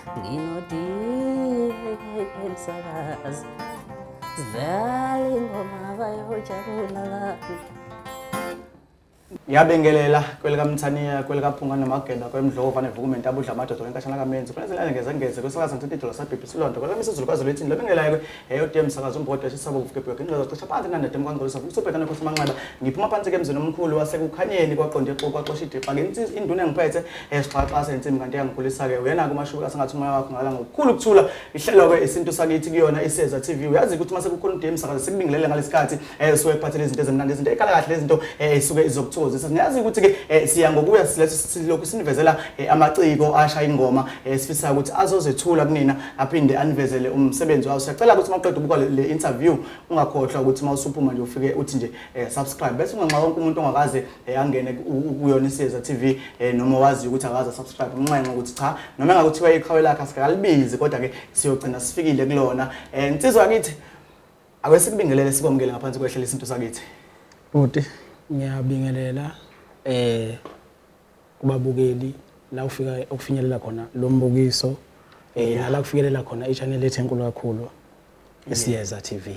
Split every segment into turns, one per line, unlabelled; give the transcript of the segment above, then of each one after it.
Nginodike msakazi, sidlala ingoma bayojabula abantu.
Ngiyabingelela kwelikaMthaniya, kwelikaPhunga noMageba, kwemdlova nevukume ntabudla amadoda kwenkashana kaMenzi, kwenezelane ngezengeze, kwesakaza ngithinta idolo sabhibhi isilonda, kwelamisizulu kwaZulu ithini, lobingelayo eyoDM msakazo umbhodo eshisaba uvuke bheke ingxoxo cisha phansi nanda demu kwangcolisa kusubhekana nkosi amanxeba. Ngiphuma phansi ke emzini omkhulu wasekukhanyeni kwaqonda ixuku kwaxosha idixa ke induna engiphethe esixaxa sensimbi kanti yangikhulisa ke uyena ke umashuka sengathi umoya wakho ngala ngokukhulu ukuthula. Ihlelo ke isintu sakithi kuyona iSeza TV. Uyazi ukuthi mase kukhona uDM msakazo sikubingelele ngalesikhathi suke kuphathele izinto ezimnandi, izinto ekhala kahle, izinto esuke izokuthokozisa. Niyazi ukuthi ke siya ngokuya silethe silokhu sinivezela amaciko ashaya ingoma esifisa ukuthi azozethula kunina aphinde anivezele umsebenzi wawo. Siyacela ukuthi mawuqeda ubuka le interview ungakhohlwa ukuthi mawusuphuma nje ufike uthi nje subscribe, bese unganxa wonke umuntu ongakaze angene kuyona iSeza TV noma wazi ukuthi akaze subscribe, unxenxe ukuthi cha noma engakuthiwa iqhawe lakhe asikalibizi, kodwa ke siyogcina sifikile kulona. Insizwa yakithi, ake sikubingelele sikwamukele ngaphansi kwehlelo isintu sakithi.
Bhuti, ngiyabingelela kubabukeli la ufika ukufinyelela khona lo mbukiso nala kufikelela khona i-channel ethu enkulu kakhulu iSiyeza TV.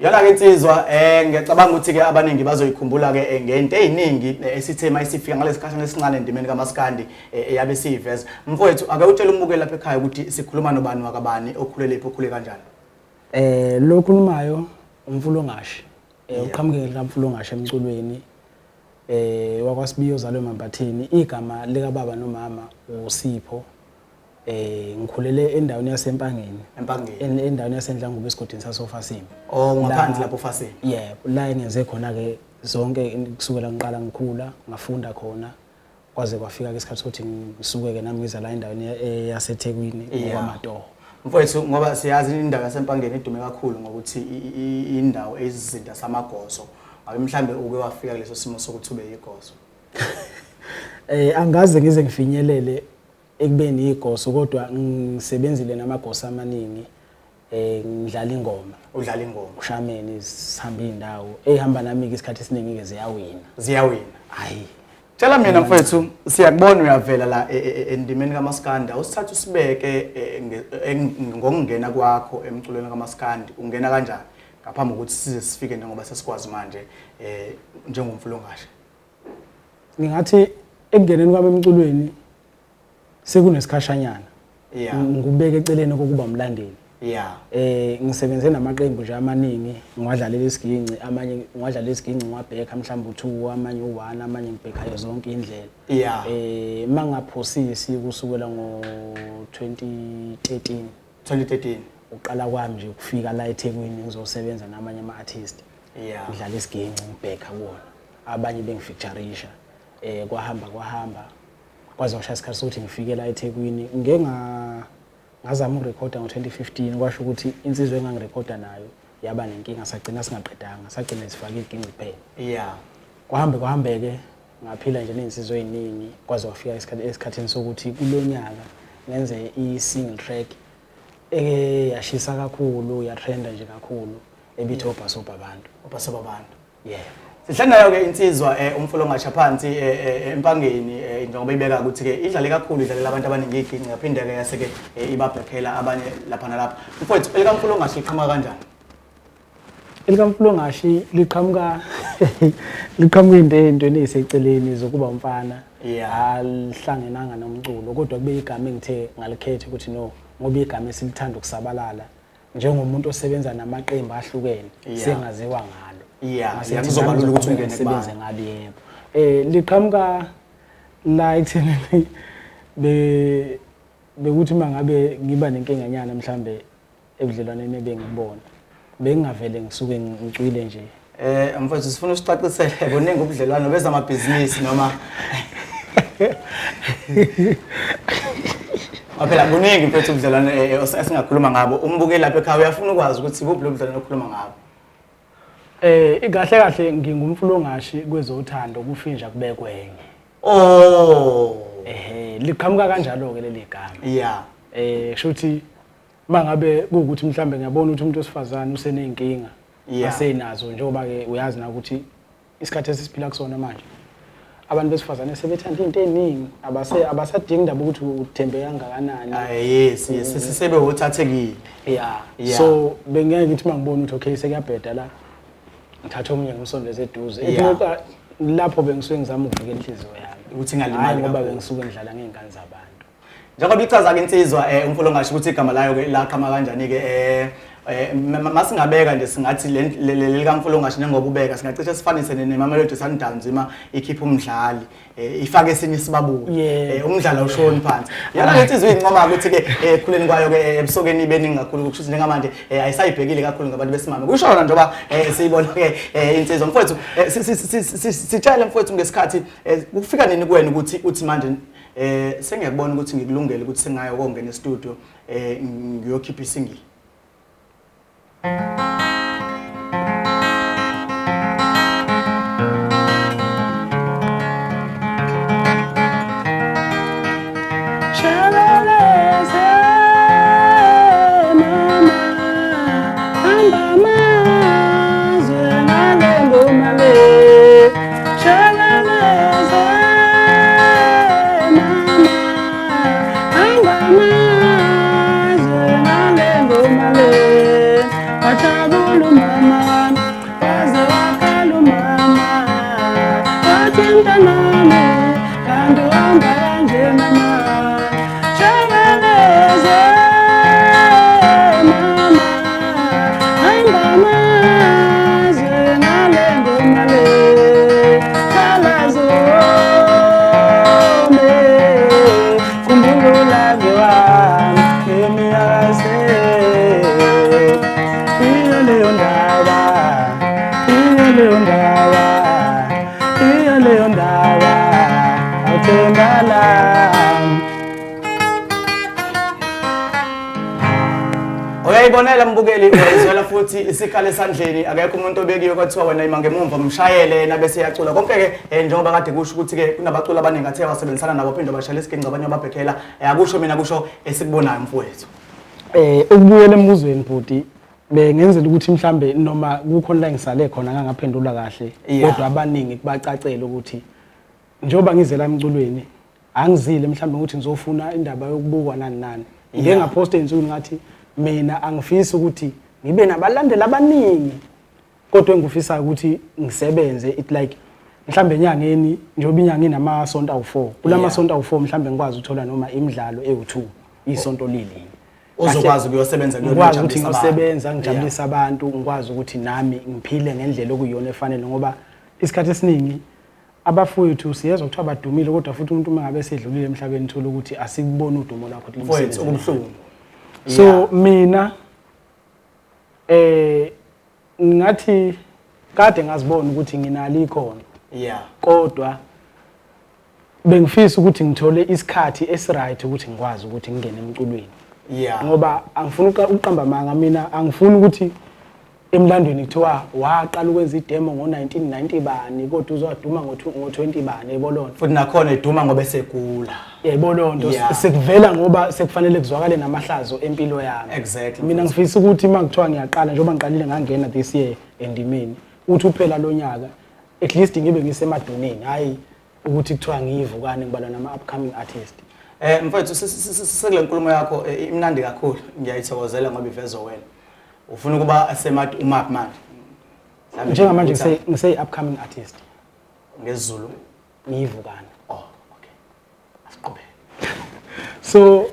Yona ke insizwa, ngiyacabanga ukuthi ke abaningi bazoyikhumbula ke ngento eziningi esithe mayisifika ngalesikhashana esincane endimeni kaMaskandi eyabe siyiveza. Mfowethu, ake utshele umbukeli lapha ekhaya ukuthi sikhuluma nobani wakabani, okhulele phi, okhule kanjani.
Lo khulumayo uMfulongashi. Uqhamuke likaMfulongashi emculweni. WakwaSibiya ozalwe eMambathini. Igama lika baba nomama uSipho. Ngikhulele endaweni yaseMpangeni.
Empangeni.
Endaweni yaseNdlangubo esigodini sasoFasini.
Oh, ngaphansi lapho Fasini.
Yebo, la engenze khona ke zonke kusukela ngiqala ngikhula, ngafunda khona kwaze kwafika ke isikhathi sokuthi ngisuke ke nami ngiza la endaweni yaseThekwini ngokwamatoho.
Mfowethu, ngoba siyazi indawo yaseMpangeni idume kakhulu ngokuthi indawo eyizinda samagoso. Ngabe mhlambe uke wafika kuleso simo sokuthi ube yigoso?
Angaze ngize ngifinyelele ekubeni igoso, kodwa ngisebenzile namagoso amaningi. Ngidlala ingoma.
Udlala ingoma.
Ushameni sihamba indawo. Ehamba nami isikhathi esiningi ke ziyawina.
Ziyawina.
Hayi.
Tshela mina mfowethu, siyakubona uyavela la endimeni kaMaskandi. Awusithatha usibeke ngokungena kwakho emculweni kaMaskandi, ungena kanjani ngaphambi kokuthi size sifike njengoba sesikwazi manje njengomfulongashe?
Ngingathi ekungeneni kwami emculweni sekunesikhashanyana. Ngikubeka eceleni kokuba umlandeli. Ngisebenze namaqembu nje amaningi, ngiwadlalela isiginci, amanye ngiwadlalela isiginci ngiwabheka mhlawumbe u2, amanye u1, amanye ngibhekayo zonke indlela. Mangaphosisi kusukela ngo 2013.
2013.
Uqala kwami nje ukufika la eThekwini ngizosebenza namanye ama-artist. Ngidlala isiginci ngibheka kuwona. Abanye bengifeatureisha. Kwahamba kwahamba kwaze kwashaya isikhathi sokuthi ngifike la eThekwini. Ngike ngazama ukurekhoda ngo-2015, kwasho ukuthi insizwa engangirekhoda nayo yaba nenkinga, sagcina singaqedanga, sagcina sifake iginci kuphela. Kwahambe kwahambeke ngaphila nje nezinsizwa eziningi kwaze kwafika esikhathini sokuthi kulonyaka ngenze i-single track eke yashisa kakhulu, yatrenda nje kakhulu, ebithi Obhasobha Abantu.
Obhasobha Abantu.
Yeah.
Sihlanayo ke insizwa uMfulongasha phansi Empangeni njengoba ibeka ukuthi ke idlale kakhulu, idlalela abantu abaningi iginci, yaphinde ke yase ke ibabhekhela abanye lapha nalapha. Mfowethu, elikaMfulongashi liqhamuka kanjani?
ElikaMfulongashi liqhamuka into eyintweni eziseceleni zokuba umfana. Alihlangenanga nomculo, kodwa kube igama engithe ngalikhetha ukuthi no, ngoba igama esilithanda ukusabalala njengomuntu osebenza namaqembu ahlukene, sengaziwa ngalo. Ngase
Kuzoba lula ukuthi ungene
ngisebenze ngalo, yebo. Liqhamuka la ekutheni bekuthi mangabe ngiba nenkinganyana mhlambe ebudlelwaneni ebengibona, bengingavele ngisuke ngicwile nje.
Mfowethu, sifuna usicacisele kuningi ubudlelwano bezamabhizinisi noma phela kuningi mfethu ubudlelwano esingakhuluma ngabo. Umbukeli lapha ekhaya uyafuna ukwazi ukuthi kuphi lo budlelwano okhuluma ngabo.
Kahle kahle ngingumfulongashi kwezothando, kufinja kubekwenye. Liqhamuka kanjalo ke leli gama. Kusho ukuthi mangabe kuwukuthi mhlambe ngiyabona ukuthi umuntu wesifazane useneyinkinga asenazo, njengoba ke uyazi na ukuthi isikhathi esisiphila kusona manje Abantu besifazane sebethanda into eningi, abasadingi indaba ukuthi uthembe kangakanani.
Yes, yes, sebe uthathekile.
Yeah. So bengeke ngithi mangibona ukuthi okay sekuyabheda la, ngithatha omunye ngimsondeze eduze. Lapho bengisuke ngizama ukuvikela inhliziyo yami
ukuthi ingalimali,
ngoba bengisuke ngidlala ngey'ngane zabantu.
Njengoba ichaza-ke insizwa uMfoloongashe ukuthi igama layo-ke laqhama kanjani-ke, masingabeka nje singathi leli kaMfoloongashe njengoba ubeka singacishe sifanise neMamelodi Sundowns ima ikhipha umdlali, ifake esinye isibabuli, umdlalo awushoni phansi. Yona le nsizwa iyincoma ukuthi-ke ekukhuleni kwayo-ke ebusokeni ibeningi kakhulu, kusho ukuthi njengamanje ayisayibhekile kakhulu ngabantu besimame. Kusho yona njengoba siyibona-ke insizwa. Mfowethu, sitshele mfowethu ngesikhathi kufika nini kuwena ukuthi uthi manje sengiyakubona ukuthi ngikulungele ukuthi sengayo kongena e-studio ngiyokhipha isingle? Uyayibonela mbukeli, uyayizwela futhi isikhala esandleni, akekho umuntu obekiwe kwathiwa wena ima ngemumva mshayele yena bese eyacula. Konke-ke njengoba kade kusho ukuthi-ke kunabaculi abaningi athe wasebenzisana nabo phinde bashayela isiginci, abanye babhekhela. Akusho mina, kusho esikubonayo mfowethu.
Ukubuyela embuzweni bhuti, bengenzela ukuthi mhlambe noma kukhona la ngisale khona ngangaphendula kahle, kodwa abaningi kubacacela ukuthi njengoba ngizela emculweni angizile mhlambe ukuthi ngizofuna indaba yokubukwa nani nani. Ngike ngaphosta ey'nsukwini ngathi mina angifisi ukuthi ngibe nabalandeli abaningi, kodwa engifisayo ukuthi ngisebenze it like mhlambe enyangeni, njengoba inyanga inamasonto awu-4, kulamasonto awu-4 mhlambe ngikwazi ukuthola noma imidlalo ewu-2 isonto lilinye.
Uzokwazi ukuyosebenza,
ngikwazi ukuthi ngiyosebenza ngijabulise abantu, ngikwazi ukuthi nami ngiphile ngendlela okuyiyona efanele, ngoba isikhathi esiningi abafowethu siyezwa kuthiwa badumile, kodwa futhi umuntu uma ngabe esedlulile emhlabeni uthola ukuthi asikuboni udumo lwakho ukuthi
mfowethu okubuhlungu.
So mina ngathi kade ngazibona ukuthi nginalo ikhono. Kodwa bengifisa ukuthi ngithole isikhathi esiright ukuthi ngikwazi ukuthi ngingene emculweni. Ngoba angifuni ukuqamba amanga, mina angifuni ukuthi emlandweni kuthiwa waqala ukwenza idemo ngo-1990 bani, kodwa uzoduma ngo-20 bani, yebo lona.
Futhi nakhona iduma ngoba esegula.
Yebo lonto sekuvela ngoba sekufanele kuzwakale namahlazo empilo yami.
Exactly.
Mina ngifisa ukuthi uma kuthiwa ngiyaqala, njengoba ngiqalile ngangena this year endimeni, uthi uphela lo nyaka at least ngibe ngisemaduneni, hayi ukuthi kuthiwa ngiyivukane ngibalwa nama upcoming artist.
Mfowethu, sekule nkulumo yakho imnandi kakhulu, ngiyayithokozela ngoba ivezwa wena. Ufuna ukuba semati umaphi manje?
Njengamanje ngise upcoming artist.
NgesiZulu
ngiyivukane.
Oh, okay. Asiqhubeke.
So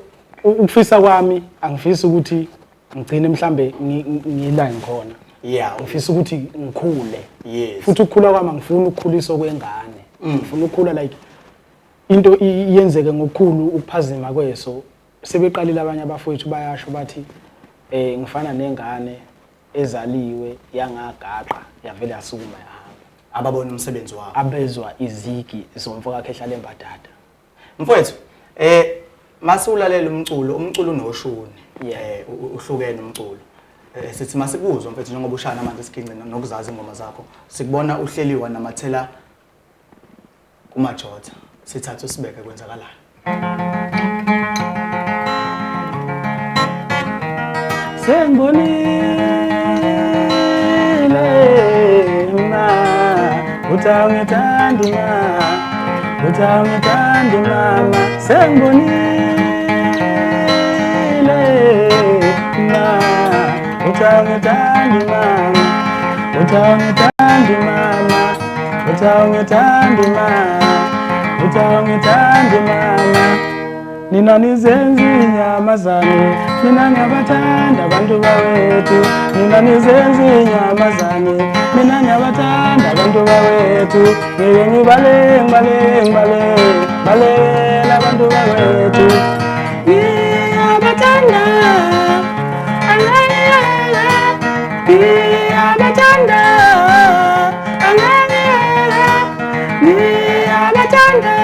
ukufisa kwami angifisi ukuthi ngigcine mhlambe ngila ngikhona. Ngifisa ukuthi ngikhule. Futhi ukukhula kwami angifuni ukukhuliswa kwengane. Ngifuna ukukhula like into iyenzeke ngokukhulu ukuphazima kweso. Sebeqalile abanye abafowethu bayasho bathi ngifana nengane ezaliwe yangagaqa yavele yasukuma yahamba.
Ababona umsebenzi wabo.
Abezwa izigi zomfo kakhe ehlala embadada.
Mfowethu, mase ulalela umculo, umculo unoshuni. Uhlukene umculo. Sithi masikuzwa mfethu njengoba ushaya manje isiginci nokuzazi ingoma zakho. Sikubona uhleliwa namathela kumajotha. Sithathe usibeke kwenzakalayo.
Sengibonile ma, uthi awungithandi ma. Uthi awungithandi mama, sengibonile ma. Uthi awungithandi mama, uthi awungithandi mama, uthi awungithandi ma, uthi awungithandi mama. Nina nizenza inyamazane, mina ngiyabathanda abantu bawethu. Nina nizenza inyamazane, mina ngiyabathanda abantu bawethu. Ngike ngibale, ngibale, ngibale, balela abantu bawethu. Ngiyabathanda, ngiyabathanda, ngiyabathanda, ngiyabathanda.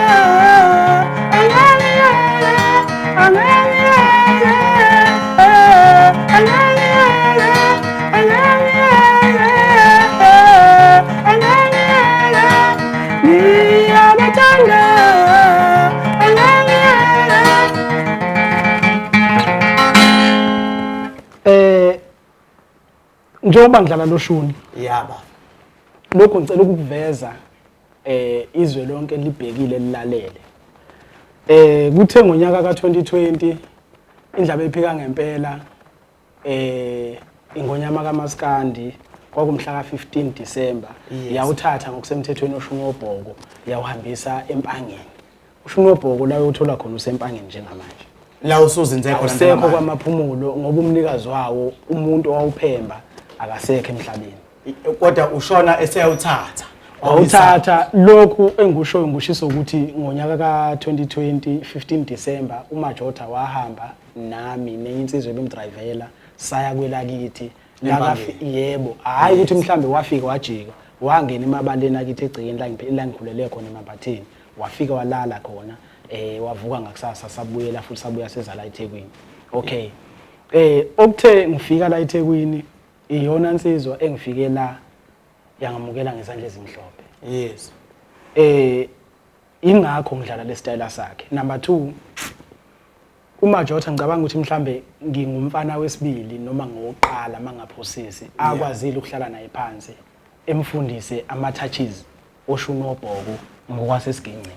Njengoba ngidlala lo shuni,
Yaba.
lokhu ngicela ukukuveza izwe lonke libhekile lilalele. Kuthe ngonyaka ka2020 indlaba ephika ngempela ingonyama kaMaskandi kwakumhla ka15 December yawuthatha ngokusemthethweni ushuni wobhoko yawuhambisa empangeni. Ushuni wobhoko la uyothola khona usempangeni njengamanje.
La usuzinze khona
Awusekho
njengamanje.
kwamaphumulo ngoba umnikazi wawo umuntu owawuphemba akasekho emhlabeni.
Kodwa ushona eseyawuthatha.
Wawuthatha. Lokhu engikushoyo ngushiso ukuthi ngonyaka ka-2020 15 December uMajotha wahamba nami nenye insizwa ebimdrayivela saya kwelakithi.
Empangeni.
Yebo, hhayi ukuthi mhlambe wafika wajika wangena emabaleni akithi egcekeni la ngikhulele khona eMambatheni, wafika walala khona, wavuka ngakusasa sabuyela futhi sabuya seza la eThekwini. Okay, okuthe ngifika la eThekwini iyona nsizwa engifike la yangamukela ngezandla ezimhlophe. Ingakho ngidlala le style sakhe. Number 2, uMajotha ngicabanga ukuthi mhlambe ngingumfana wesibili noma ngowokuqala mangaphosisi akwazile ukuhlala naye phansi emfundise ama touches oshuni wobhoko ngokwasesiginqini.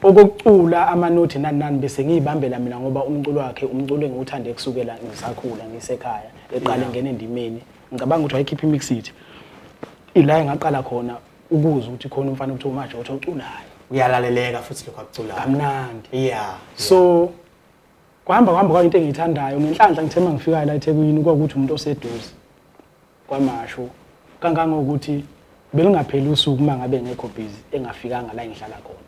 Okokucula amanothi nani nani bese ngiyibambela mina ngoba umculo wakhe umculo engiwuthande kusukela ngisakhula ngisekhaya eqale ngena endimeni. Ngicabanga ukuthi wayekhipha imixit ila engaqala khona ukuzwa ukuthi khona umfana okuthiwa uMajotha oculayo.
Uyalaleleka futhi lokho akuculayo.
Kamnandi. So kwahamba kwahamba kwayinto engiyithandayo. Ngenhlanhla ngithe mangifika la eThekwini kwakuthi umuntu oseduze kwaMashu kangangokuthi belingapheli usuku uma ngabe ngekho busy engafikanga la engihlala khona.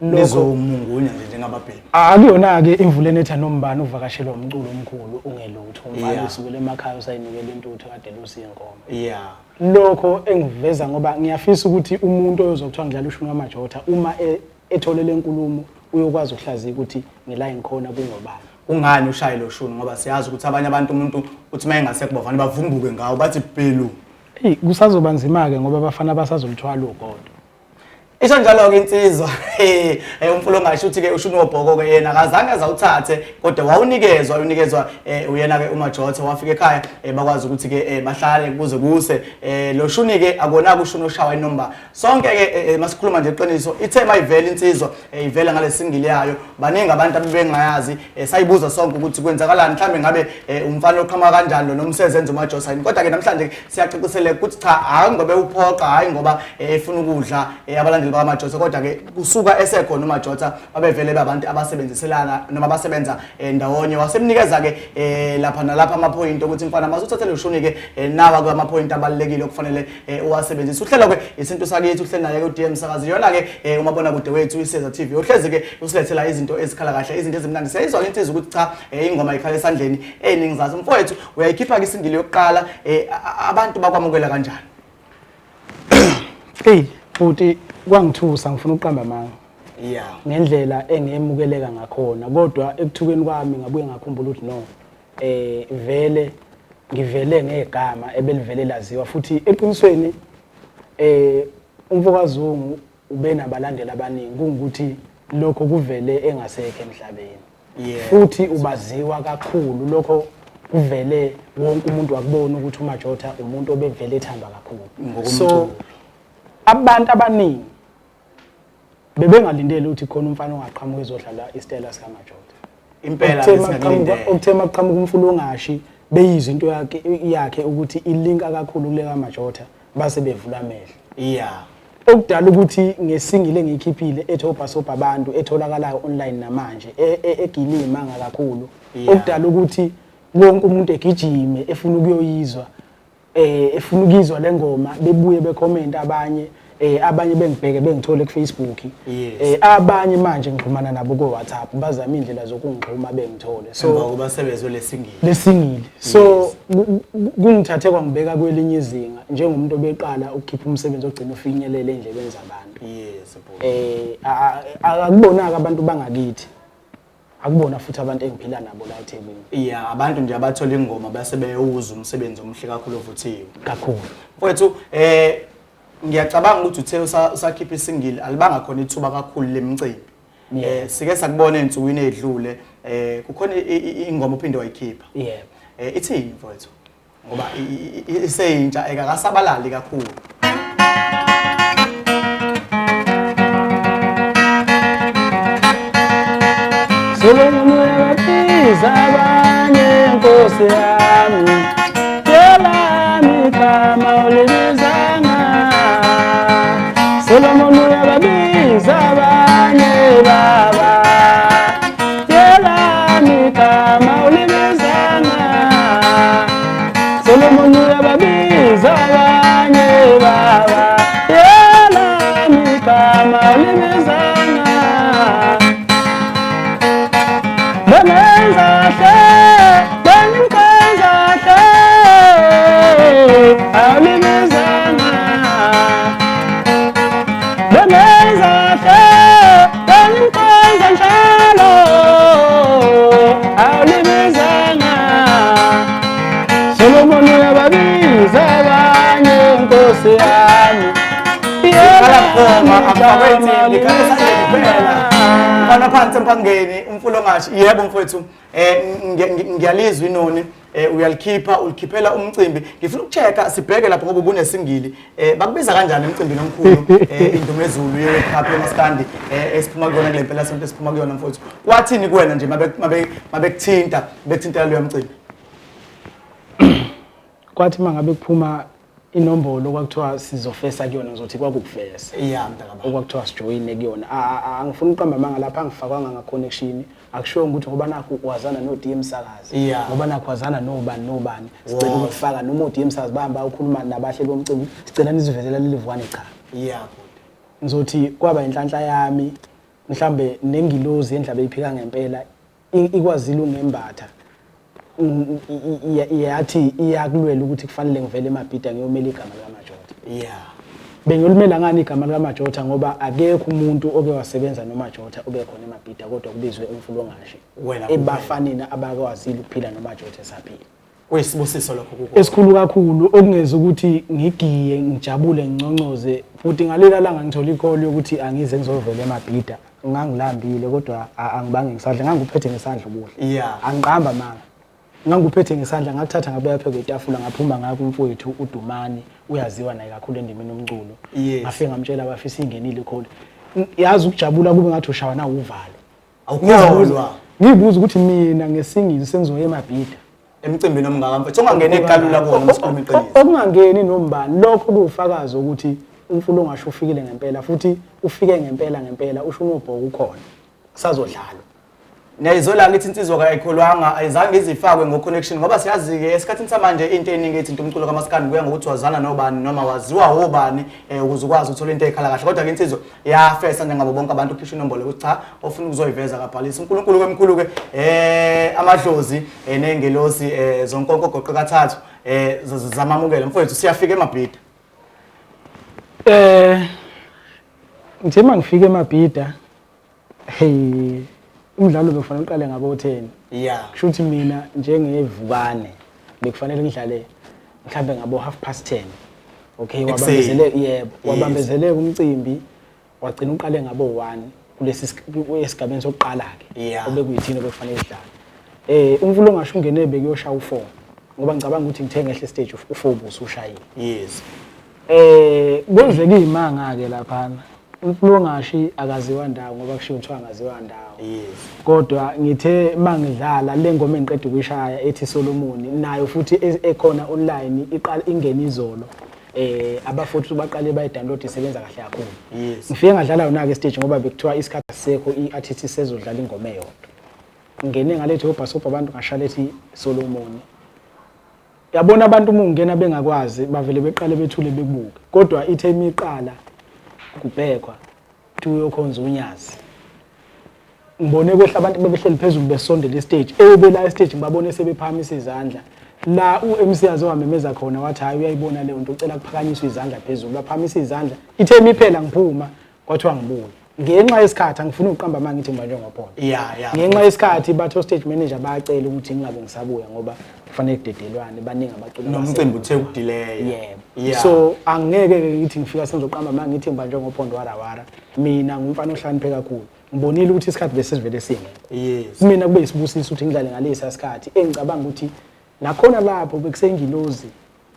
Nizomungunya nje njengababhemi.
Akuyona-ke imvula enetha nombani uvakashelwa umculo omkhulu ungelutho. Umfana usukela emakhaya usayinikela intuthu kade lusiya inkomo. Lokho engiveza ngoba ngiyafisa ukuthi umuntu oyozwa kuthiwa ngidlala ushuni kaMajotha uma ethole le nkulumo uyokwazi ukuhlaziya ukuthi ngila ngikhona kungobani.
Kungani ushaye lo shuni? Ngoba siyazi ukuthi abanye abantu umuntu uthi uma engasekho bavane bavumbuke ngawo bathi bhelu.
Eyi, kusazoba nzima-ke ngoba abafana basazolithwala ugodo.
Isho njalo-ke insizwa, umfula ongasho ukuthi-ke ushuni wobhoko-ke yena akazange azawuthathe kodwa wawunikezwa, unikezwa uyena-ke uMajotha wafika ekhaya, bakwazi ukuthi-ke bahlale kuze kuse. Lo shuni-ke akona-ke ushuni oshawa inomba. Sonke-ke masikhuluma nje iqiniso, ithe mayivela insizwa, ivela ngale single yayo, baningi abantu abebengayazi, sayibuza sonke ukuthi kwenzakalani, mhlambe ngabe umfana oqhamuka kanjani lo nomsezenza uMajotha yini. Kodwa-ke namhlanje siyacaciseleka ukuthi cha, hhayi ngoba ewuphoqa, hhayi ngoba efuna ukudla abalandeli bakaMajotha, kodwa-ke kusuka esekhona uMajotha babevele babantu abasebenziselana noma abasebenza ndawonye. Wasemnikeza-ke lapha nalapha amaphoyinti okuthi mfana masuthathe lo shuni-ke, nawa-ke amaphoyinti abalulekile okufanele uwasebenzise. Uhlelo-ke isintu sakithi, uhleli naye-ke u-D M Msakazi, iyona-ke umabonakude wethu iSeza TV, uhlezi-ke usilethela izinto ezikhala kahle, izinto ezimnandi. Siyayizwa insizwa ukuthi cha, ingoma ikhala esandleni ey'ningi zazo. Mfowethu, uyayikhipha-ke isingili yokuqala, abantu bakwamukela kanjani?
Eyi, bhuti, kwangithusa, ngifuna ukuqamba amanga. Ngendlela engemukeleka ngakhona, kodwa ekuthukeni kwami ngabuye ngakhumbula ukuthi no, vele ngivele ngegama ebelivele laziwa, futhi eqinisweni umfokaZungu ube nabalandeli abaningi, kungukuthi lokho kuvele engasekho emhlabeni. Futhi ubaziwa kakhulu, lokho kuvele wonke umuntu wakubona ukuthi uMajotha umuntu obevele ethandwa kakhulu.
Ngokomculo.
So abantu abaningi Bebengalindele ukuthi khona umfana ongaqhamuka ezodlala isitayela sikaMajotha.
Impela besingakulindele.
Okuthe makuqhamuka uMfulongashi beyizwa into yakhe ukuthi ilinka kakhulu kule kaMajotha base bevula amehlo.
Yeah.
Okudala ukuthi ngesingile engiyikhiphile ethi obhasobha abantu etholakalayo online namanje egile imanga kakhulu. Okudala ukuthi wonke umuntu egijime efuna ukuyoyizwa efuna ukuyizwa le ngoma bebuye becomment abanye abanye bengibheke bengithole ku Facebook abanye manje ngixhumana nabo ku WhatsApp bazama indlela zokungixhuma bengithole
so emva kokuba sebezwe lesingile
lesingile so kungithathe kwangibeka kwelinye izinga njengomuntu obeqala ukukhipha umsebenzi ogcina ufinyelele endlebeni zabantu.
Yes.
Akubonaka abantu bangakithi, akubona futhi abantu engiphila nabo la eThekwini.
Yeah, abantu nje abathola ingoma base beyowuza umsebenzi omuhle kakhulu ovuthiwe.
Kakhulu.
Mfowethu, ngiyacabanga ukuthi uthe usakhipha isingile alibanga khona ithuba kakhulu lemicimbi. Sike sakubona ensukwini edlule kukhona ingoma ophinde wayikhipha.
Yebo.
Ithini mfowethu? Ngoba iseyintsha ekakasabalali kakhulu.
Solomon uyababiza abanye Nkosi yami, yelami igama ulibizanga. Solomon uyababiza abanye baba, yelami igama ulibizanga. Solomon uyababiza abanye baba, yelami igama ulibizanga. Bengenza hle, bengenza hle, awulibizanga. Bengenza hle, bengenza njalo, awulibizanga. Solomon uyababiza abanye Nkosi yami.
Mfana phansi empangeni uMfulongashi. Yebo mfowethu, ngiyalizwa inoni uyalikhipha ulikhiphela umcimbi. Ngifuna ukuchecka sibheke lapho ngoba ubunesingili. Bakubiza kanjani emcimbini omkhulu indumezulu ye-World Cup yomaskandi esiphuma kuyona kule mpela sonto esiphuma kuyona mfowethu? Kwathini kuwena nje mabekuthinta bekuthintela loyo mcimbi?
Kwathi mangabe kuphuma inombolo kwakuthiwa sizofesa kuyona, ngizothi kwakukufesa.
Yeah, mntakababa.
Okwakuthiwa sijoyine kuyona. Angifuni ukuqamba amanga lapha, angifakwanga nga-connection. Akushiwo ukuthi ngoba nakho wazana no-D Msakazi. Ngoba nakho wazana nobani nobani. Sicela ukufaka noma o-D Msakazi bahamba ukhuluma nabahleli bomcimbi, sicela nizivezela leli vukane cha.
Yeah.
Ngizothi kwaba inhlanhla yami, mhlambe nengilozi endla beyiphika ngempela ikwazile ungembatha. Yathi iyakulwela ukuthi kufanele ngivele eMabhida ngiyomela igama likaMajotha.
Yeah.
Bengiyolimela ngani igama likaMajotha ngoba akekho umuntu oke wasebenza noMajotha obekhona eMabhida kodwa kubizwe uMfulongashi. Ebafanini abakwazile ukuphila noMajotha esaphila.
Kuyisibusiso lokho kuko.
Esikhulu kakhulu okungeza ukuthi ngigiye ngijabule nginconcoze futhi ngalela langa ngithola icall yokuthi angize ngizovela eMabhida. Ngangilambile kodwa angibange ngisadla, nganguphethe ngesandla ukudla.
Yeah.
Angiqamba manga. Nganguphethe ngesandla ngakuthatha ngabeka phezu kwetafula ngaphuma ngaya kumfowethu uDumani, uyaziwa naye kakhulu endimeni yomculo. Ngafike ngamtshela bafisa ingenile icall. Yazi ukujabula kube ngathi ushawa na uvalo.
Awukholwa.
Ngibuza ukuthi mina ngesingisi sengizoya eMabhida.
Emcimbini omngaka mfethu ongangeni ekalula kuwona umsikhuluma iqiniso.
Okungangeni nombani lokho kuwufakazi ukuthi uMfulongashi ufikile ngempela futhi ufike ngempela ngempela usho unobhoko ukhona. Kusazodlalwa.
Nayizola ngithi insizwa kayikholwanga ayizange izifakwe ngo-connection ngoba siyazi-ke esikhathini samanje into eningi ethinta umculo kamaskandi kuya ngokuthi wazana nobani noma waziwa wobani ukuze ukwazi ukuthola into eyikhala kahle. Kodwa-ke insizwa yafesa njengabo bonke abantu ukhishwa inombolo ukuthi cha ofuna ukuzoyiveza kabhalisa. uNkulunkulu kwemkhulu-ke amadlozi ney'ngelosi zonkonko goqe kathathu zamamukela. Mfowethu siyafika eMabhida.
Ngithe uma ngifika eMabhida, hey, umdlalo bekufanele uqale ngabo 10.
Yeah.
Kusho ukuthi mina njengevukane bekufanele ngidlale mhlambe ngabo 10:30. Okay, wabambezeleka, yebo, wabambezeleka umcimbi wagcina uqale ngabo 1 kulesi esigabeni sokuqala ke. Obekuyithina bekufanele sidlale. uMfulongashi ungene bekuyoshaya u4 ngoba ngicabanga ukuthi ngithe ngehle stage u4 ubusushayile.
Yes.
Kwenzeka imanga ke laphana. Umfulongashi akaziwa ndawo ngoba kushiwo kuthiwa akaziwa ndawo.
Yes.
Kodwa ngithe mangidlala le ngoma engiqeda ukuyishaya ethi Solomon, nayo futhi ekhona online, iqala ingene izolo. Abafowethu baqale bayi-download, isebenza kahle kakhulu.
Yes.
Ngifike ngadlala yona ke stage ngoba bekuthiwa isikhathi asisekho, i-artist isezodlala ingoma eyodwa. Ngene ngalethe obhasobha abantu, ngashala ethi Solomon. Yabona abantu uma ungena bengakwazi, bavele beqale bethule bekubuke. Kodwa ithe imiqala kubhekwa kuthi uyokhonza unyazi. Ngibone kwehla abantu bebehleli phezulu besondela istage, ebela istage ngibabone sebephakamisa izandla. La u-MC aze wamemeza khona wathi hayi uyayibona leyo nto, ucela kuphakanyiswe izandla phezulu. Baphakamisa izandla, ithe imiphela ngiphuma, kwathiwa ngibuye. Ngenxa yesikhathi angifuni ukuqamba manje ngithi ngibanjwe ngophondo.
Yeah.
Ngenxa yesikhathi batho stage manager bayacela ukuthi ngingabe ngisabuya ngoba kufanele kudedelwane, baningi abaculi
Nomcimbi uthe ukudelay.
Yebo.
Yeah.
So angeke ke ngithi ngifika sengizoqamba manje ngithi ngibanjwe ngophondo warawara. Mina ngumfana ohlakaniphe kakhulu. Ngibonile ukuthi isikhathi bese sivele singekho.
Yes.
Kumina kube isibusiso ukuthi ngidlale ngalesa sikhathi engicabanga ukuthi nakhona lapho bekusengilozi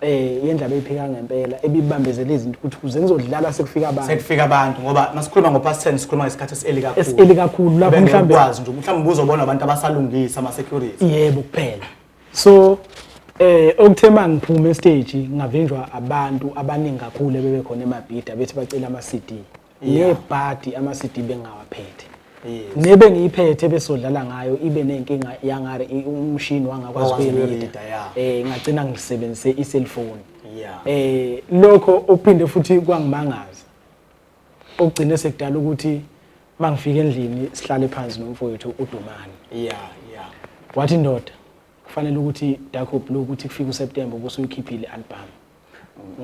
yendlaba eyiphika ngempela ebibambezela izinto ukuthi kuze ngizodlala sekufika abantu.
Sekufika abantu ngoba masikhuluma ngo past 10 sikhuluma ngesikhathi esi-early kakhulu.
Esi-early kakhulu lapho mhlambe
ukwazi nje mhlambe ubuzobona abantu abasalungisa ama security.
Yebo kuphela. So okuthe mangiphuma estage ngavinjwa abantu abaningi kakhulu ebebekhona eMabhida bethi bacela ama CD. Nebhadi ama CD bengawaphethe.
Yes.
Nebe ngiyiphethe besodlala ngayo ibe nenkinga yangare umshini wangakwazi
Wakwazi
ukuyirida.
ukuyirida, yeah.
Ngagcina ngisebenzise i-cellphone.
Yeah.
Lokho okuphinde futhi kwangimangaza. Okugcine sekudala ukuthi mangifika endlini sihlale phansi nomfowethu uDumani.
Yeah.
Wathi ndoda kufanele ukuthi Darko Blue ukuthi kufike uSeptember ubusuyikhiphile i-album.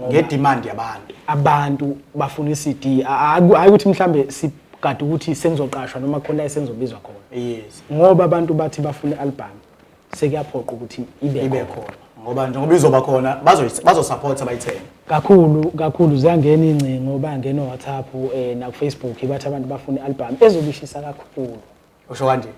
Ngedemand yabantu.
Abantu bafuna i-CD, hayi ukuthi mhlambe sigade ukuthi sengizoqashwa noma khona esengizobizwa khona.
Yes.
Ngoba abantu bathi bafuna i-album sekuyaphoqa ukuthi ibe
Ibe khona. Ngoba njengoba izoba khona bazosupport abayithenga.
Kakhulu kakhulu ziyangena ingcingo, bayangena WhatsApp na ku Facebook bathi abantu bafuna i-album ezobishisa kakhulu.
Usho kanje?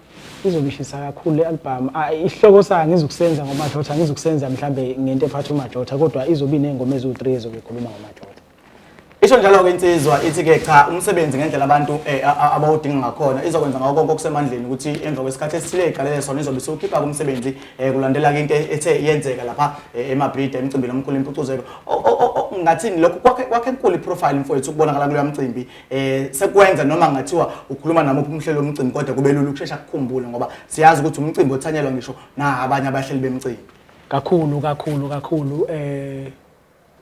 Izobishisa kakhulu le album. Isihloko sayo ngizokusenza ngoMajotha, ngizokusenza mhlambe ngento ephatha uMajotha, kodwa izobe inengoma eziwu-3 ezobe ikhuluma ngoMajotha.
Isho njalo-ke insizwa ithi ke cha umsebenzi ngendlela abantu abawudinga ngakhona izokwenza ngakho konke okusemandleni ukuthi emva kwesikhathi esithile iqalele sona izobe isiwukhipha kumsebenzi kulandela-ke into ethe yenzeka lapha eMabhida emcimbini omkhulu impucuzeko. Ngathini lokhu kwakhe enkulu iprofile mfowethu ukubonakala kuloya mcimbi sekwenza noma ngathiwa ukhuluma namuphi umhleli womcimbi kodwa kube lula ukushesha kukhumbule ngoba siyazi ukuthi umcimbi othanyelwa ngisho na abanye abahleli bemcimbi.
Kakhulu kakhulu kakhulu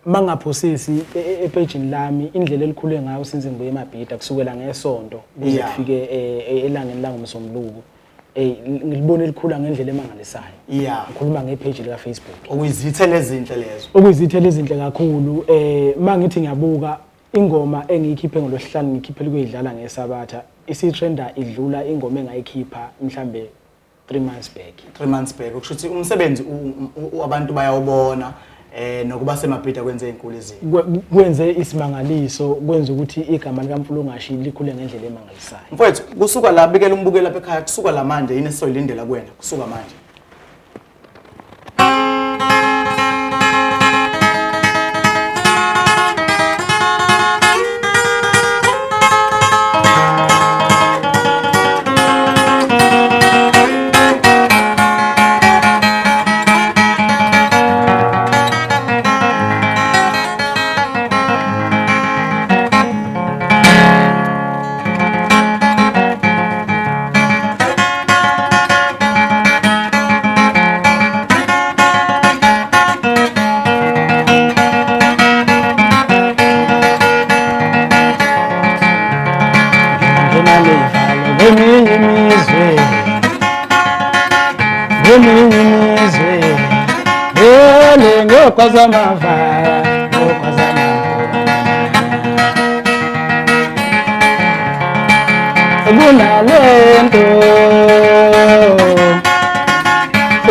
mangaphosisi epagini lami indlela elikhule ngayo since ngibuye eMabhida kusukela ngesonto kuze kufike elangeni langomsombuluko. Ngilibona elikhula ngendlela emangalisayo. Ngikhuluma ngepage lika Facebook.
Okuyizithelo ezinhle lezo.
Okuyizithelo ezinhle kakhulu. Mangithi ngiyabuka ingoma engiyikhiphe ngolwesihlanu ngikhiphele kuyidlala ngeSabatha isitrenda idlula ingoma engayikhipha mhlambe 3 months back.
3 months back kusho ukuthi umsebenzi abantu bayawubona nokuba seMabhida kwenze izinkulu izinto.
Kwenze isimangaliso, kwenza ukuthi igama likaMfulungashi likhule ngendlela emangalisayo.
Mfowethu kusuka la bikela umbukeli lapha ekhaya kusuka la manje yini esizoyilindela kuwena kusuka manje?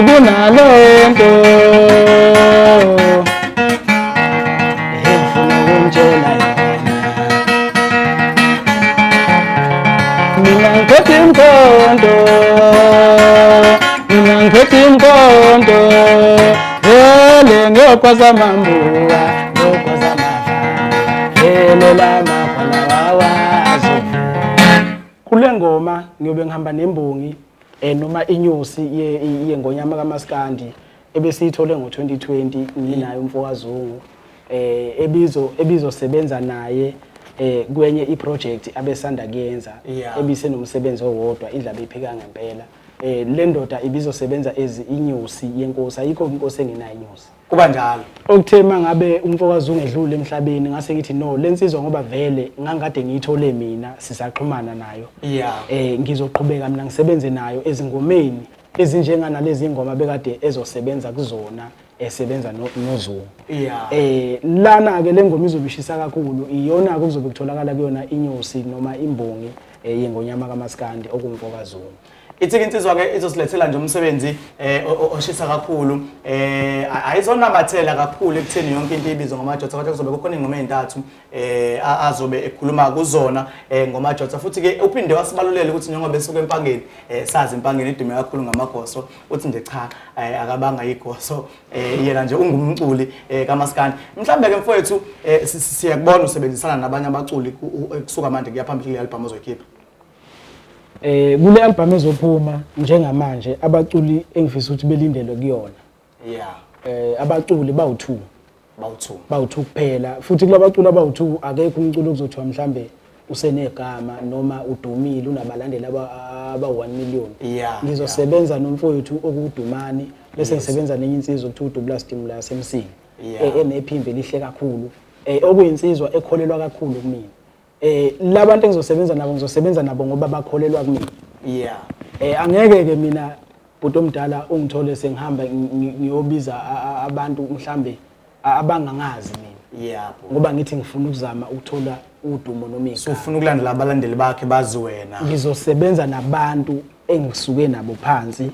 Kunalento engifuna ukumtshela yona. Mina ngiphethe imkhonto, mina ngiphethe imkhonto, vele ngiyokwazi amambuka, ngiyokwazi amava, vele la makhwala wawa. Kule ngoma ngiyobe ngihamba nembongi noma inyosi yengonyama kaMaskandi ebesiyithole ngo-2020 nginayo umfokaZungu, ebizosebenza naye kwenye iproject abesanda kuyenza, ebisenomsebenzi owodwa, indlaba iphika ngempela. Le ndoda ibizosebenza as inyosi yenkosi, ayikho inkosi engenayo inyosi.
Kuba njalo.
Okuthe mangabe umfokaZungu edlule emhlabeni, ngase ngithi no, lensizwa ngoba vele ngangikade ngiyithole mina, sisaxhumana nayo. Ngizoqhubeka mina ngisebenze nayo ezingomeni ezinjenganalezi ingoma bekade ezosebenza kuzona, esebenza noZungu. Lana ke le ngoma izobe ishisa kakhulu, iyona ke kuzobe kutholakala kuyona inyosi noma imbongi yengonyama kaMaskandi okumfokaZungu.
Ithi insizwa ke izosilethela nje umsebenzi oshisa kakhulu, ayizonamathela kakhulu ekutheni yonke into ibizwe ngoMajotha, kodwa kuzobe kukhona ingoma ezintathu azobe ekhuluma kuzona ngoMajotha. Futhi ke uphinde wasibalulela ukuthi njengoba esuka eMpangeni, sazi iMpangeni idume kakhulu ngamagoso, uthi nje cha, akabanga igoso, yena nje ungumculi kaMaskandi. Mhlambe ke mfowethu, siyakubona usebenzisana nabanye abaculi kusuka manje kuya phambili kule album ozoyikhipha.
Kule album ezophuma njengamanje, abaculi engifisa ukuthi belindelwe kuyona. Abaculi bawu2.
Bawu2.
Bawu2 kuphela. Futhi kulabaculi abawu2 akekho umculo okuzothiwa mhlambe usenegama noma udumile unabalandeli aba 1 million. Ngizosebenza nomfowethu okuDumani, bese ngisebenza nenye insizwa okuthiwa uDubula Stimula yaseMsinga. Enephimbo elihle kakhulu. Okuyinsizwa ekholelwa kakhulu kumina. Labantu engizosebenza nabo, ngizosebenza nabo ngoba bakholelwa kumina. Angeke ke mina bhuti omdala ungithole sengihamba ngiyobiza abantu mhlambe abangangazi mina. Ngoba ngithi ngifuna ukuzama ukuthola udumo noma igama.
So ufuna ukulandela abalandeli bakhe bazi wena.
Ngizosebenza nabantu engisuke nabo phansi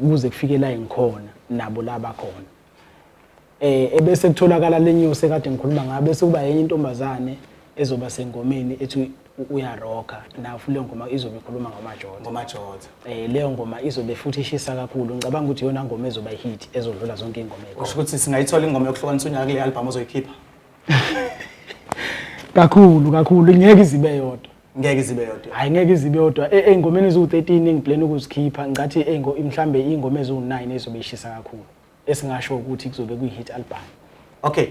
kuze kufike la engikhona nabo la bakhona. Ebese kutholakala le news ekade ngikhuluma ngayo, bese kuba yenye intombazane ezoba sengomeni ethi uyaroka, nayo futhi leyo ngoma izobe ikhuluma ngoMajotha.
NgoMajotha.
Leyo ngoma izobe futhi ishisa kakhulu. Ngicabanga ukuthi iyona ngoma ezoba hit ezodlula zonke izingoma ezikhona.
Usho ukuthi singayithola ingoma yokuhlukanisa unyaka kule album ozoyikhipha?
Kakhulu kakhulu, ngeke izibe yodwa.
Ngeke izibe yodwa.
Hayi, ngeke izibe yodwa. Ey'ngomeni eziwu-13 engiplan ukuzikhipha, ngicathi mhlambe iy'ngoma eziwu-9 ezobe ishisa kakhulu. Esingasho ukuthi kuzobe kuyi-hit album.
Okay.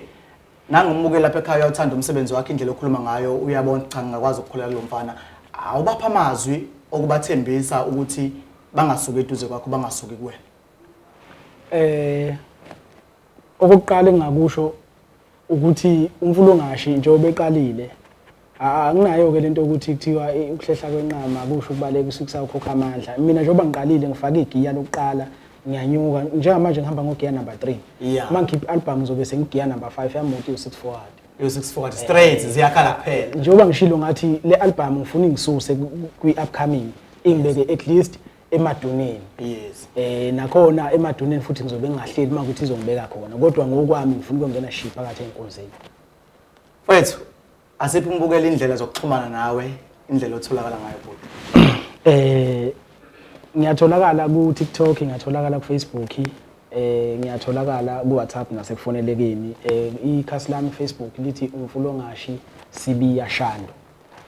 Nangumukeli lapha ekhaya uyathanda umsebenzi wakhe, indlela okhuluma ngayo uyabona cha ngingakwazi ukukholelwa kulo mfana. Awubapha amazwi okubathembisa ukuthi bangasuki eduze kwakho, bangasuki kuwena.
Okokuqala engingakusho ukuthi uMfulongashi njengoba eqalile, anginayo ke lento ukuthi kuthiwa ukuhlehla kwenqama kusho ukubaleka usuke usawukhokha amandla. Mina njengoba ngiqalile ngifake igiya lokuqala, ngiyanyuka. Njengamanje ngihamba ngogiya number 3. Uma ngikhipha i-album ngizobe sengigiya number 5 yamoto u-6 forward.
U-6 forward straight ziyakhala kuphela.
Njengoba ngishilo ngathi le album ngifuna ingisuse kwi-upcoming, ingibeke at least emaduneni. Nakhona emaduneni futhi ngizobe ngingahleli uma ukuthi izongibeka khona, kodwa ngokwami ngifuna ukungena shi phakathi enkonzeni.
Mfethu, asiphi umbukela indlela zokuxhumana nawe, indlela otholakala ngayo bhuti?
Ngiyatholakala ku TikTok, ngiyatholakala ku Facebook, ngiyatholakala ku WhatsApp nasekufonelekeni. Ikhasi lami Facebook lithi Umfulongashi Sibiya Shandu.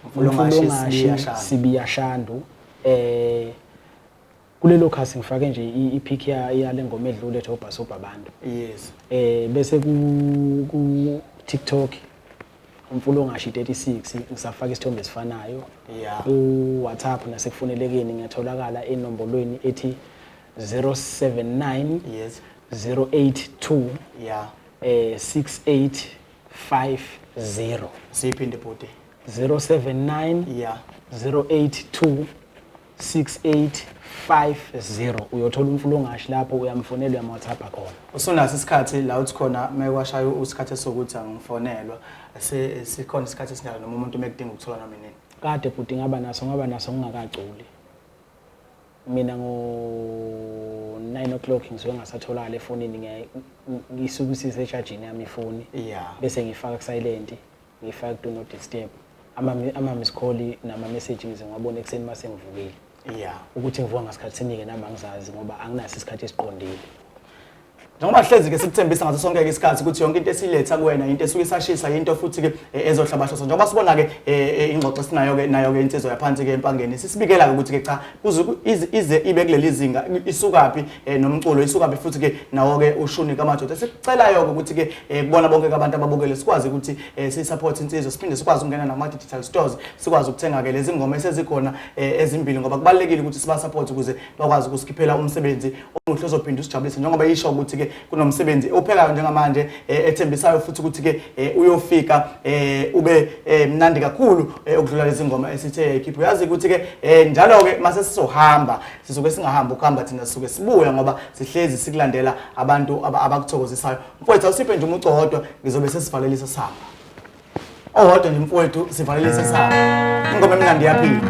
Umfulongashi
Umfulongashi
Sibiya Shandu.
Sibiya Shandu. Kulelo khasi ngifake nje i-pic ya le ngoma edlule ethi Obhasobha Abantu. Bese ku TikTok Umfulongashi 36 ngisafaka isithombe esifanayo. Ku WhatsApp nasekufonelekeni ngiyatholakala enombolweni ethi 079 082 6850.
Siphinde bhuti.
079 082 6850. Uyothola uMfulongashi lapho, uyamfonela, uyamWhatsApp khona.
Usunaso isikhathi la uthi khona mekwashaya isikhathi sokuthi angifonelwa, sikhona isikhathi esinjalo noma umuntu mekudinga ukuthola noma nini?
Kade bhuti ngaba naso, ngaba naso ngingakaculi. Mina ngo 9 o'clock ngisuke ngasatholakala efonini, ngisuke isise-charging yami ifoni. Bese ngifaka ku-silent, ngifaka ku-do not disturb. Ama miss call nama message ngize ngiwabone ekuseni mase ngivukile. Ukuthi ngivuka ngasikhathi sinike nami angizazi ngoba anginaso isikhathi esiqondile.
Njengoba hlezi ke sikuthembisa ngaso sonke ke isikhathi ukuthi yonke into esiletha kuwena into esuke isashisa, into futhi ke ezohlabahlosa. Njengoba sibona ke ingxoxo esinayo ke nayo ke insizwa yaphansi ke Empangeni, sisibikela ke ukuthi ke cha, kuze ize ibe kuleli zinga isukaphi, nomculo isukaphi, futhi ke nawo ke ushuni kaMadoda. Sikucelayo ke ukuthi ke kubona bonke abantu ababukele sikwazi ukuthi si-support insizwa, siphinde sikwazi ukungena nama digital stores, sikwazi ukuthenga ke lezi ngoma esezikhona ezimbili, ngoba kubalulekile ukuthi siba support ukuze bakwazi ukusikhiphela umsebenzi omuhle ozophinda usijabulise, njengoba isho ukuthi ke kunomsebenzi ophekayo njengamanje ethembisayo futhi ukuthi ke uyofika ube mnandi kakhulu ukudlula lezi ngoma esithe yayikhipha. Uyazi ukuthi ke njalo ke mase sizohamba, sisuke singahamba ukuhamba thina, sisuke sibuya ngoba sihlezi sikulandela abantu abakuthokozisayo. Mfowethu, awusiphe nje umucu owodwa, ngizobe sesivalelisa sihamba. Owodwa nje mfowethu, sivalelise sihamba. Ingoma emnandi iyaphila.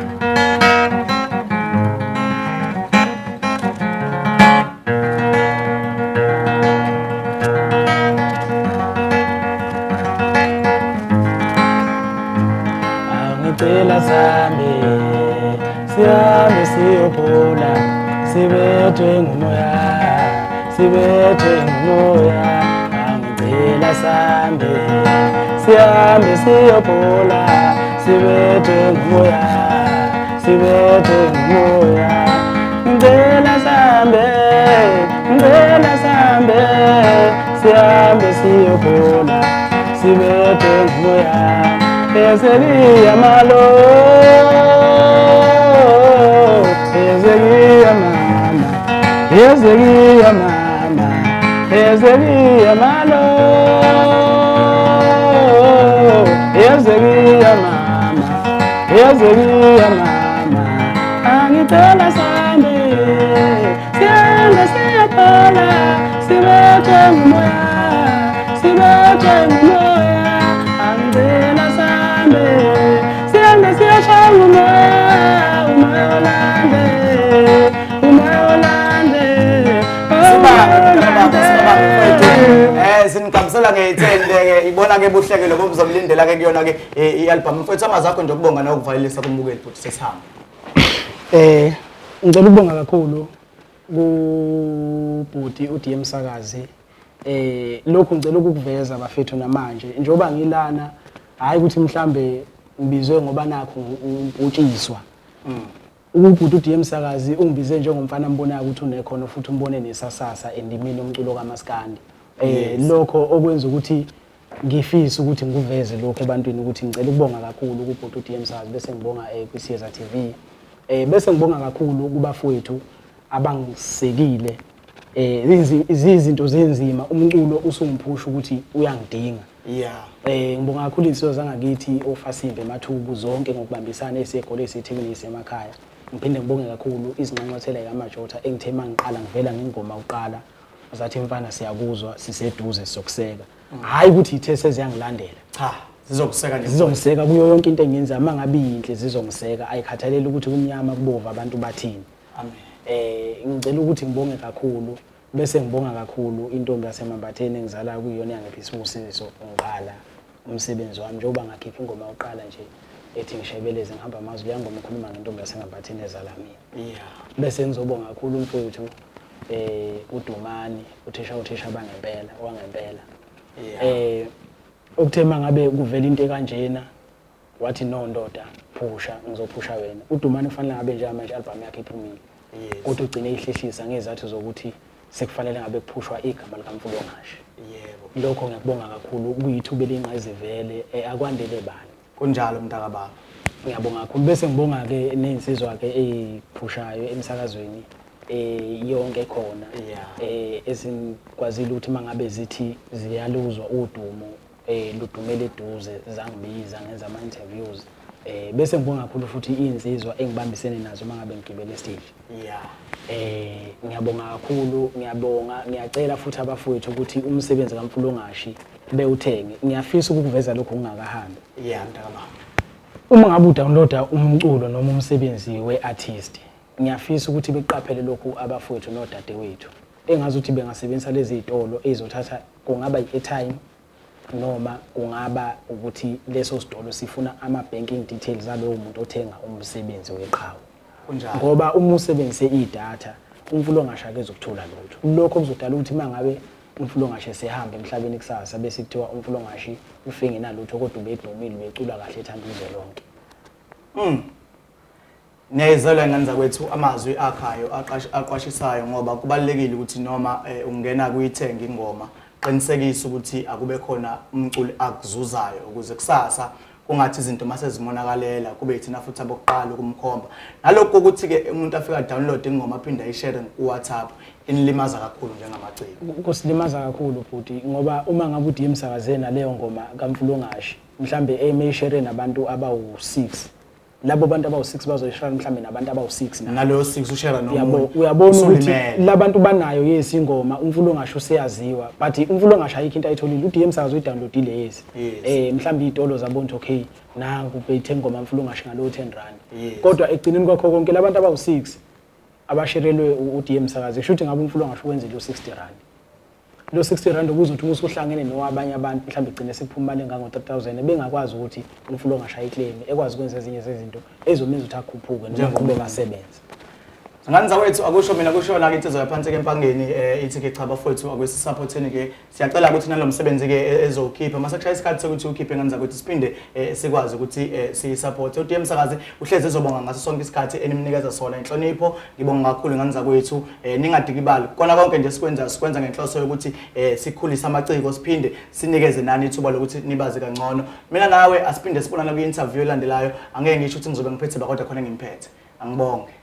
Angicela sambe, sihambe siyophola, sibethwe ngumoya, sibethwe ngumoya. Angicela sambe, sihambe siyophola, sibethwe ngumoya, sibethwe ngumoya. Ngicela sambe, ngicela sambe, sihambe siyophola, sibethwe ngumoya. Ezekiya malo, Ezekiya mama, Ezekiya mama, Ezekiya malo, Ezekiya mama, Ezekiya mama. Angicela sambe, sihambe siyophola, sibethwe ngumoya, sibethwe ngumoya. Angicela sambe, sihambe siyoshaya umoya, umoya olande, umoya olande.
Sibambe mntakababa, sibambe mfowethu. Sinikambisela ngeyithende ke, ibona ke buhleke lobo buzomlindela ke kuyona ke i-album. Mfowethu, amazwi akho nje okubonga nokuvalelisa kumbukeli futhi sesihamba.
Ngicela ukubonga kakhulu kubhuti uDM Msakazi. Lokhu ngicela ukukuveza bafethu namanje njengoba ngilana, hayi ukuthi mhlambe ngibizwe ngoba nakho ngimputshiswa. Ubhuti uDM Msakazi ungibize njengomfana ambonayo ukuthi unekhono futhi umbone nesasasa endimeni yomculo kaMaskandi. Lokho okwenza ukuthi ngifisa ukuthi ngikuveze lokho ebantwini, ukuthi ngicela ukubonga kakhulu kubhuti uDM Msakazi, bese ngibonga kwiSiyeza TV. Bese ngibonga kakhulu kubafowethu abangisekile. Izinto zenzima, umculo usungiphusha ukuthi uyangidinga. Ngibonga kakhulu insizwa zangakithi oFasimbe Mathubu zonke ngokubambisana eseGoli, eseThekwini, esemakhaya. Ngiphinde ngibonge kakhulu izinxanxathela zikaMajotha engithe mangiqala ngivela ngengoma uqala zathi mfana siyakuzwa, siseduze, sizokuseka. Hayi ukuthi ithe seziyangilandela.
Cha, zizokuseka nje.
Zizongiseka kuyo yonke into engiyenza, mangabe iyinhle zizongiseka, ayikhathaleli ukuthi kumnyama kubovu abantu bathini.
Amen.
Ngicela ukuthi ngibonge kakhulu, bese ngibonga kakhulu intombi yaseMambatheni engizala kuyona yangipha isibusiso ngiqala umsebenzi wami, njengoba ngakhipha ingoma yokuqala nje ethi ngishebeleze ngihamba amazwi, leya ngoma ikhuluma ngentombi yaseMambatheni ezala mina. Bese ngizobonga kakhulu umfowethu uDumani, uthisha bangempela, wangempela. Okuthe mangabe kuvela into ekanjena wathi no ndoda, phusha, ngizophusha wena. uDumani kufanele ngabe njengamanje i-album yakhe iphumile. Kodwa ugcine ihlehlisa ngezathu zokuthi sekufanele ngabe kuphushwa igama likaMfulongashe. Lokho ngiyakubonga kakhulu, kuyithuba elingqayizivele, akwandele bani.
Kunjalo mntakababa.
Ngiyabonga kakhulu, bese ngibonga ke nezinsizwa ke eziphushayo emsakazweni yonke khona. Ezinkwazile ukuthi mangabe zithi ziyaluzwa udumo ludumele eduze, zangibiza ngenza ama interviews. Bese ngibonga kakhulu futhi izinsizwa engibambisene nazo mangabe ngigibele stage. Ngiyabonga kakhulu, ngiyabonga, ngiyacela futhi abafowethu ukuthi umsebenzi kaMfulongashi bewuthenge. Ngiyafisa ukukuveza lokho kungakahambi.
Mntakababa.
Uma ngabe udownloada umculo noma umsebenzi weartist, ngiyafisa ukuthi beqaphele lokhu abafowethu nodadewethu. Engazi ukuthi bengasebenzisa lezi zitolo ezothatha, kungaba i-airtime noma kungaba ukuthi leso sitolo sifuna ama-banking details alowo muntu othenga umsebenzi weqhawe.
Kunjalo.
Ngoba uma usebenzise idatha, uMfulongashe akezukuthola lutho. Lokho kuzodala ukuthi mangabe uMfulongashe sehamba emhlabeni kusasa bese kuthiwa uMfulongashi ufe ngenalutho kodwa ubedumile, ubecula kahle, ethanda izwe lonke.
Niyayizwela ingane zakwethu amazwi akhayo aqwashisayo, ngoba kubalulekile ukuthi noma ungena kuyithenga ingoma, qinisekisa ukuthi akube khona umculi akuzuzayo, ukuze kusasa kungathi izinto mase zimonakalela kube yithina futhi abokuqala ukumkhomba. Nalokho ukuthi-ke umuntu afike adownload ingoma aphinde ayishare ku-WhatsApp, inilimaza kakhulu njengamaciko.
Kusilimaza kakhulu bhuti, ngoba uma ngabe uDM Sakaze naleyo ngoma kaMfulongashi, mhlambe emeyishere nabantu abawu-6, labo bantu abawu-6 bazoyishare mhlambe nabantu abawu-6 nabo.
Naloyo 6 ushare
Uyabo,
nomunye.
uyabona ukuthi
Usulimele.
labantu banayo yes ingoma, uMfulongashe useyaziwa, but uMfulongashe ayikho into ayitholile. uDM Sakaze uyidownloadile yes. Mhlambe iy'tolo zabona ukuthi okay, nangu beyithenga ingoma Mfulongashe ngalowo 10 rand. Kodwa ekugcineni kwakho konke labantu abawu-6 abasherelwe uDM Sakaze, kusho ukuthi ngabe uMfulongashe wenzile u-60 rand. Lo 60 rand ukuze uthi usuhlangene nowabanye abantu mhlawumbe igcine sekuphuma imali engango-3000, bengakwazi ukuthi uMfulongashe ayiclaim, ekwazi ukwenza ezinye zezinto ezomenza ukuthi akhuphuke noma aqhubeke asebenze.
Ngane zakwethu, akusho mina, kusho la insizwa yaphansi ke empangeni, ithi ke cha bafowethu, akwesisupporteni ke, siyacela ukuthi nalo msebenzi ke ezowukhipha mase kushaya isikhathi sokuthi ukhiphe, ngane zakwethu, siphinde sikwazi ukuthi siyisupport. uDM Sakazi uhlezi ezobonga ngaso sonke isikhathi enimnikeza sona inhlonipho. Ngibonga kakhulu ngane zakwethu, ningadikibali kona konke nje sikwenza, sikwenza ngenhloso yokuthi sikhulise amaciko, siphinde sinikeze nani ithuba lokuthi nibazi kangcono. Mina nawe asiphinde sibonane kwi-interview elandelayo. Angeke ngisho ukuthi ngizobe ngiphethe ba, kodwa khona ngimphethe. Angibonge.